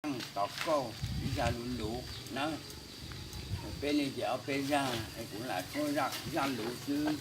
qeej tov kauj, ib zaj luv luv na. Peb li ces ob peb zaj, kuv lam tshuab zaj luv xwb.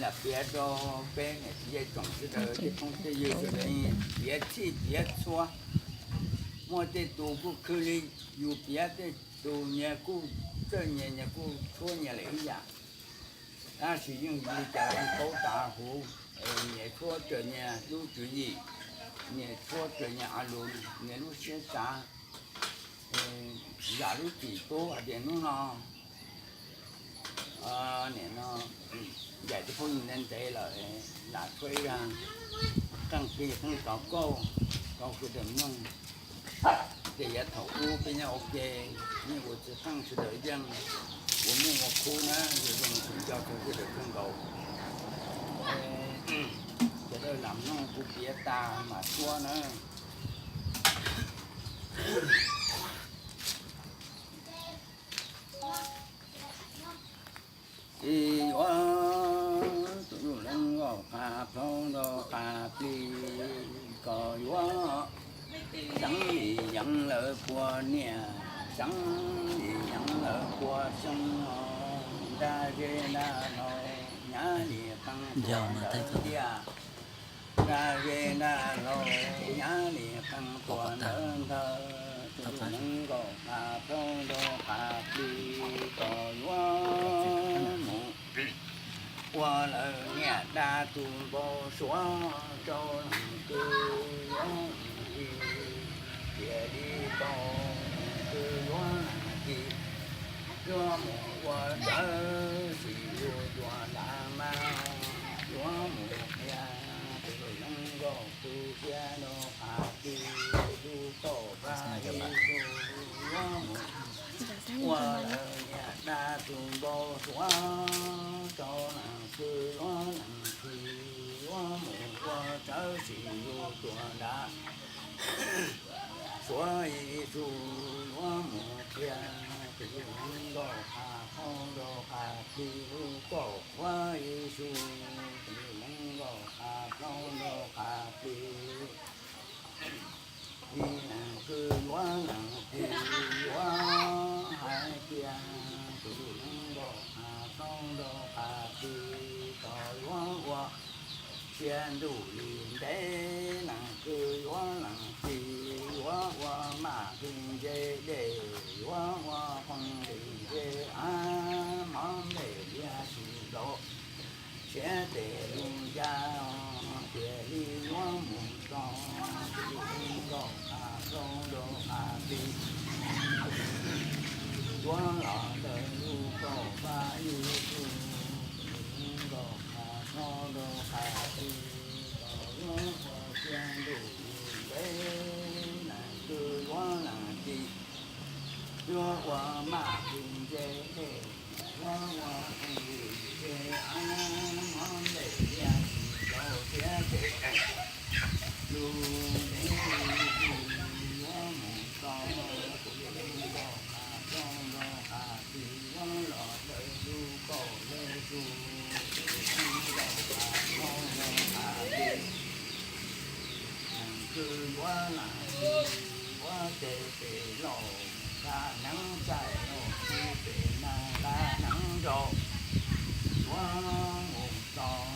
Lam piav rau peb niam txiv yawg tsoom sawv daws, tej phooj tej ywg sawv daws piav txhij piav txhua. Muaj tej tus kuj khw li yus piav, tej tus nyias kuj txawj nyias, nyias kuj tshuab nyias lawm ib yam. Tab sis yeej li cas los paub tas huv, nyias tshuab raws nyias lub tswv yim, nyias tshuab raws nyias a lus, nyias lub siab xav. Zam lub txim pub hais tias hnub no nim no ncaim tej phooj ywg ntev ntev lawm, lam tshuab ib zaj qeej plig qeej tov kauj rau sawv daws mloog. Ces yav thaum ub peb nyob ua ke, yeej ua txiv qeej sawv daws yeej ua muaj ua khub na, zoo zoo tsis nco rau sawv daws kawg nkaus. Sawv daws lam mloog kuv piav tas mam tshuab na. Tsis yuav tus lub leej nkauj qha plaub nrog qha plig, kom yuav xeeb li yeev lawv puas niam, xeeb li yeev lawv puas xyoo, nrag zej nrag laug hnyav li qee puas ntawd tiag. Nrag zej nrag laug hnyav li qee puas ntawd ntag, tus lub leej nkauj qha plaub nrog qha plig, kom yuav mus ua lawv niam dab tus npau suav rau leej twg yuav mus li, cia li tau leej twg yuav mus li, yuav mus ua tawv sim yus tuam nram mas, yuav mus qhia tus leej nkauj tu siab nrog qha plig, lub kauj pab ib tug yuav mus ua lawv niam dab tus npau suav rau leej twg yuav mus li, yuav mus ua tawv sim yus tuam nram suav ib tug yuav mus qhia tus leej nkauj qha plaub nrog qha plig, lub kauj pab ib tug tus leej nkauj qha plaub nrog qha plig. Ib leej twg yuav leej twg yuav hais tias tus leej nkauj qha plaub nrog qha plig, kom yuav ua sia ntuj li ntev, leej twg yuav leej twg yuav ua maj li ntse dej, yuav ua qoo li ntse av, mov nplej liab tsis nkaus, siab tes lus ncaj, cia li yuav mus txog tus leej nkauj qha plaub nrog qha plig, yuav los ntawm lub kauj pab ib tug, tus leej nkauj qha plaub nrog qha plig, kom yuav ua sia ntuj li ntev, leej twg yuav leej twg yuav ua maj li ntse dej, yuav ua qoo li ntse av, mov nplej liab tsis nkaus, siab tes lus ncaj, yuav mus txog tus leej nkauj qha plaub nrog qha plig, yuav los ntawm lub kauj pab ib tug, tus leej nkauj qha plaub nrog qha plig, leej twg yuav leej twg yuav tes pem lauj kav neeb, txaij lauj txwv pem nag kav neeb nraug, yuav mus txog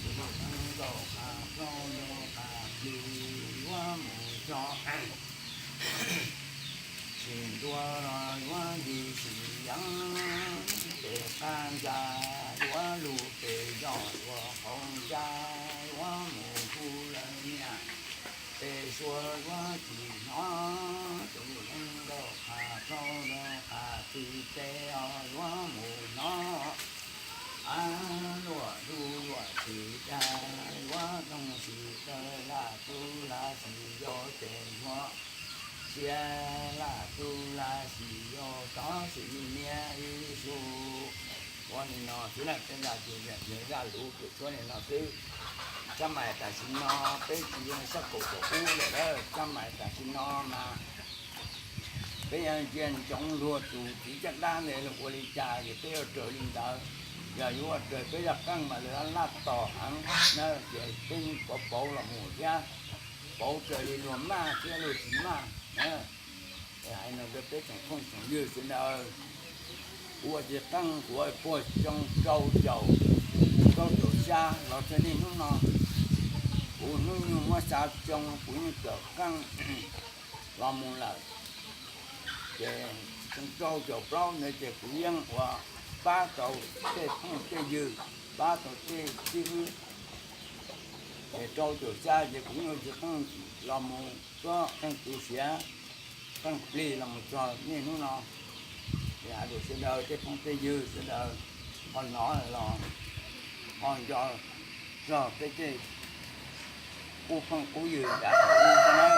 tus leej nkauj qha plaub nrog qha plig, yuav mus txog sim ntua los yuav nti sim yeev, pem qab ntxa yuav lug pem zog ua qaug ncaj, yuav mus hu lawv niam pem suav yuav tsis hnov, tus leej nkauj qha plaub nrog qha plig pem os yuav mus hnov. Av luaj tub luaj tsis dag, yuav toog tsis taw, laj tub laj tsis yau tes hnyo, sia laj tub laj tsis yau tov tsis niab ib tug. Ua li no xwb na, peb zaj ces yog zaj luv ces tshuab li no xwb. Tsab mais tam sim no peb tsis yog sab kaum thaum ub lawm, tsab mais tam sim no mas peb yuav ntsia ntsoov luag tus txiv caj dab ntawd ua li cas ces peb yuav raws li ntawd. Yog yuav ua raws peb zaj qeej mas lawv laj tom heev na, ces peb yeej pauv pauv los mus thiab. pauv raws li luag maj thiab luag tsis maj. Hais no rau peb tsoom phooj tsoom ywg sawv daws, kuv ua txiv qeej kuv ua puag xyoo rau caum, rau caum xya los txog niaj hnub no, kuv hnub nyoog muaj xya xyoo kuv yeej kawm qeej los mus lawm. Ces xyoo rau caum plaub ntawd ces kuv yeej ua pab tau tej phooj tej ywg, pab tau tej xib fwb. Ces rau caum xya ces kuv yeej ua txiv qeej los mus, txoj qeej tu siav, qeej plig los mus txog niaj hnub no. Ces hais rau sawv daws tej phooj tej ywg sawv daws ho hnov los ho nco txog peb tej qub phooj qub ywg yav thaum ub na.